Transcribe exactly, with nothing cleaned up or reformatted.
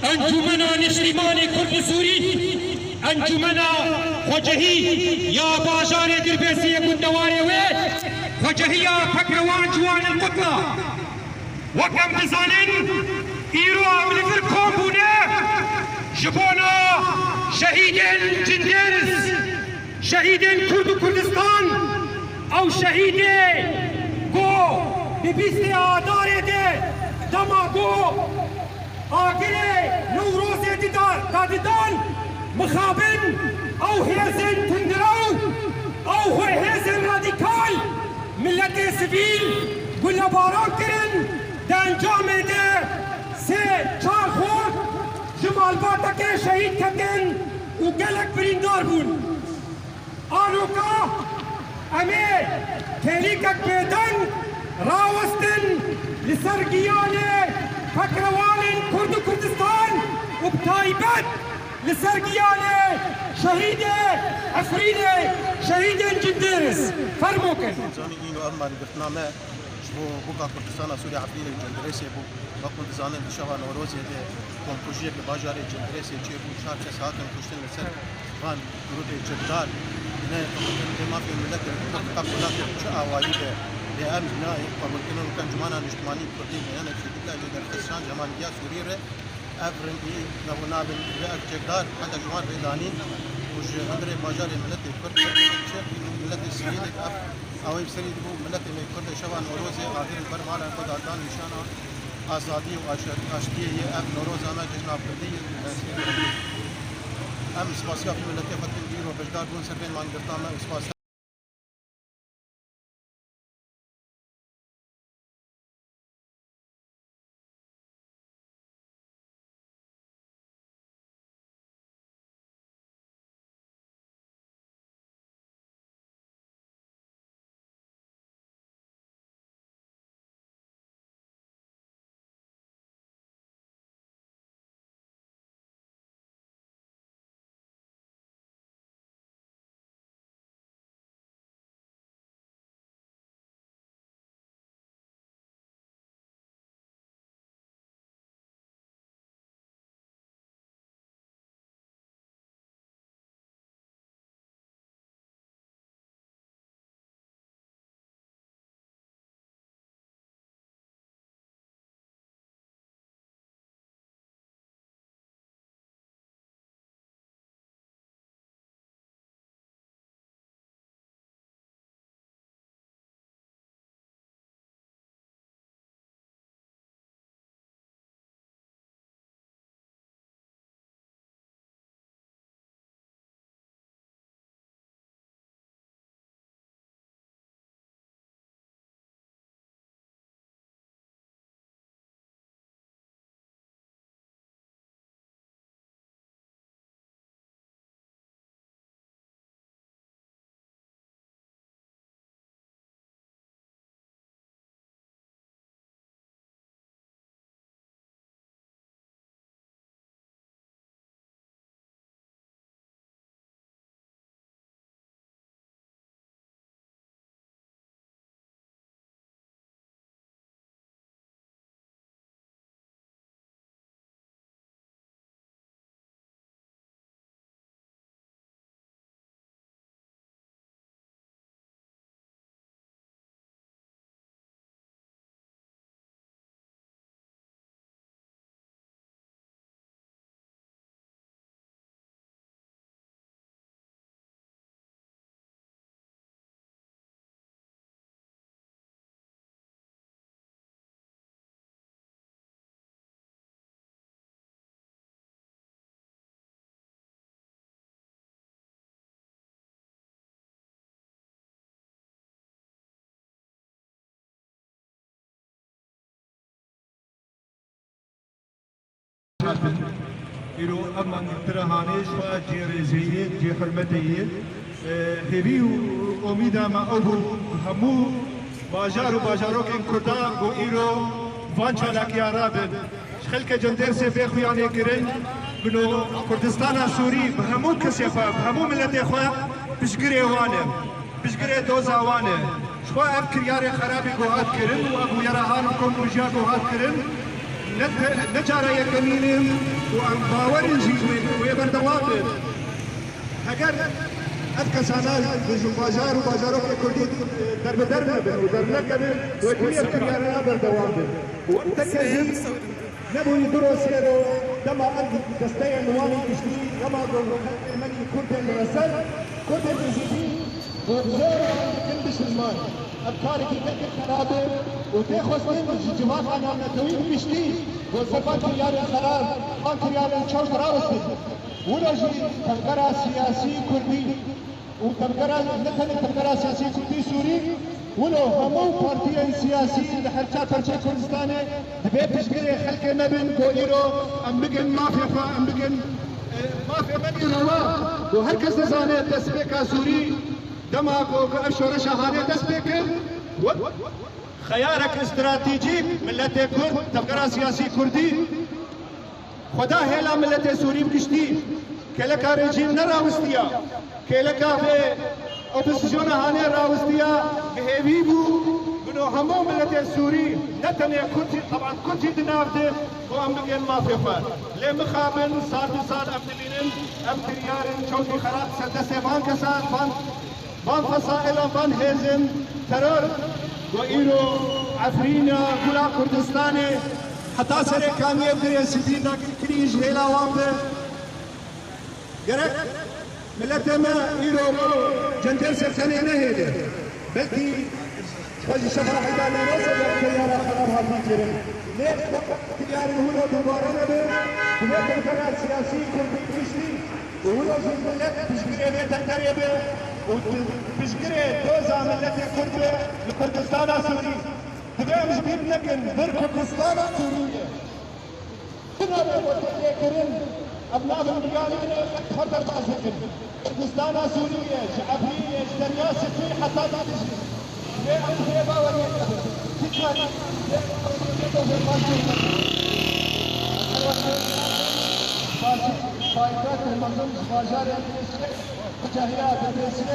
Encûmena Niştîmanê Kurd û Sûrî, Encûmena Xwecehî ya bajarê Dirbêsiyê gundewarê wê, Xwecehiya Pekrewan Ciwan el Qutla. Wek em dizanin, îro em li vir kom bûne ji bona şehîdên Cindêris, şehîdên Kurd û Kurdistan, ew şehîdê ku di bîstê Adarê de dema ku agirê Newrozê dida-, dadidan mixabin, ew hêzên tundrew, ew hêzên radîkal, miletê sivîl gulebaran kirin, di encamê de sê çar xort ji malbatekê şehîd ketin û gelek birîndar bûn. Aroka em ê kêlîkek bêdeng rawestin li ser giyanê pekrewanên Kurd û Kurdistan û bi taybet li ser giyanê şehîdê Efrînê, şehîdên Cindêris. Fermo kin. Zanî îno ev malgirtina me ji bo bûka Kurdistana Sûrî Efrînê û Cindêrisê bû. Wek hûn dizanin, di şeva Newrozê de komkujiyek li bajarê Cindêrisê çêbû, çar kes hatin kuştin li ser van grûpê çekdar. Ne, ne mafê miletê Kurd, qet miletê çi awayî be, lê em nayê qebûlkirin, weke Encûmena Niştimanî Kurdî, me hinek jî dîtî jê derxist şan ji hema Sûrî re. Ev rengî, ne, nabin, vê ev çekdar, heta ji wan rê danîn û ji hundirê bajarê miletê Kurd, çi miletê sivîlê ev Ew ê bi serî dibû miletê me Kurd ê şeva Newrozê agir li ber mala xwe de dan nîşana azadiyê û aşa-, aştiyê ye. Ev Newroza me cejna Kurdî ye. Em spasiya vî miletê xwe dikin, îro beşdar bûn ser vê mangirta me û spas Îro ev mangirtina hanê ji xwe cihê rêzê ye, cihê hurmetê ye. E, hêvî û omîda me ew bû, hemû bajar û bajarokên Kurdan ku îro van çalakiya rabin, ji xelkê Cindêrsê bê xuyanê kirin, bino Kurdistana Sûrî bi hemû kesê xwe, bi hemû miletê xwe piştgirê wan e, piştgirê doza wan e. Ji xwe ev kiryarê xerabî ku hat kirin û ev bûyera han û komkujiya ku hat kirin, Ne, ne cara yekemîn in û em bawer in jî wê, wê berdewam bin. Heger ev kesana ji bajar û bajarokê Kurdî derbider nebin û dernekevin, wê dû ev kiryarana berdewam bin. Û ev teke jî nebûyî du ro sê ro dema ev desteyên wan ê giştî, dema ku xelkê me yî Kurdên li ser, Kurdên Êzidî, Bo zor dikin bişilman. Ev karekî gelkî xerab e û tê xwestin ji civaka navnetewî bi giştî bo ser van kiryarên xerab, van kiryarên çewt rawestin. Wilo jî tevgera siyasî kurdî û tevgera, ne tenê tevgera siyasî kurdî sûrî, wilo hemû partiyên siyasî li her çar perçeyê Kurdistanê divê piştgirê xelkê me bin ku îro em bigin mafê xwe, em bigin, e, mafê me îro wa. Ku her kes dizane destpêka sûrî Dema ku, ku ev şoreşa hanê dest pê kir, wek xeyarek stratejîk miletê Kurd, tevgera siyasî Kurdî, xwe da hêla miletê Sûrî bi giştî, kêleka rejîm nerawistiya, kêleka vê opozîsyona hanê rawistiya bi hêvî bû, bino hemû miletê Sûrî, ne tenê Kurd jî, teban Kurd jî di nav de, ku em bigên mafê xwe. Lê mixabin, sal bi sal em dibînin, em kiryarên çewtî xerab ser destê van kesan, van Van fesailan, van hêzên teror ku îro Efrîna, Gula Kurdistanê, heta Serêkaniyê, Dirê Spî, dagirkirî ji hêla wan be. Gerek miletê me îro cendê ser tenê nehêle. Belkî xwe ji şefa heyda nêrosa ber kiryara xerab hatî kirin. Lê kiryarên hûn re dubare nebe, divê tevgera siyasî Kurdî giştî û wilo jî milet piştgirê vê tevgerê be û piştgirê doza miletê Kurd be li Kurdistana Sûrî. Divê em ji bîr nekin, vir Kurdistana Sûrî ye. Tune be bo têlêkirin, ev navên giyanî ne xwe derbas dikin. Kurdistana Sûrî ye, ji Efrînê, ji Derya Spî heta Dadijê. Lê em vê baweriyê nebin. Ti carî vê baweriyê nebin. Paytextê mezin ji bajarê Dêrsimê, bi cehiya Dêrsimê.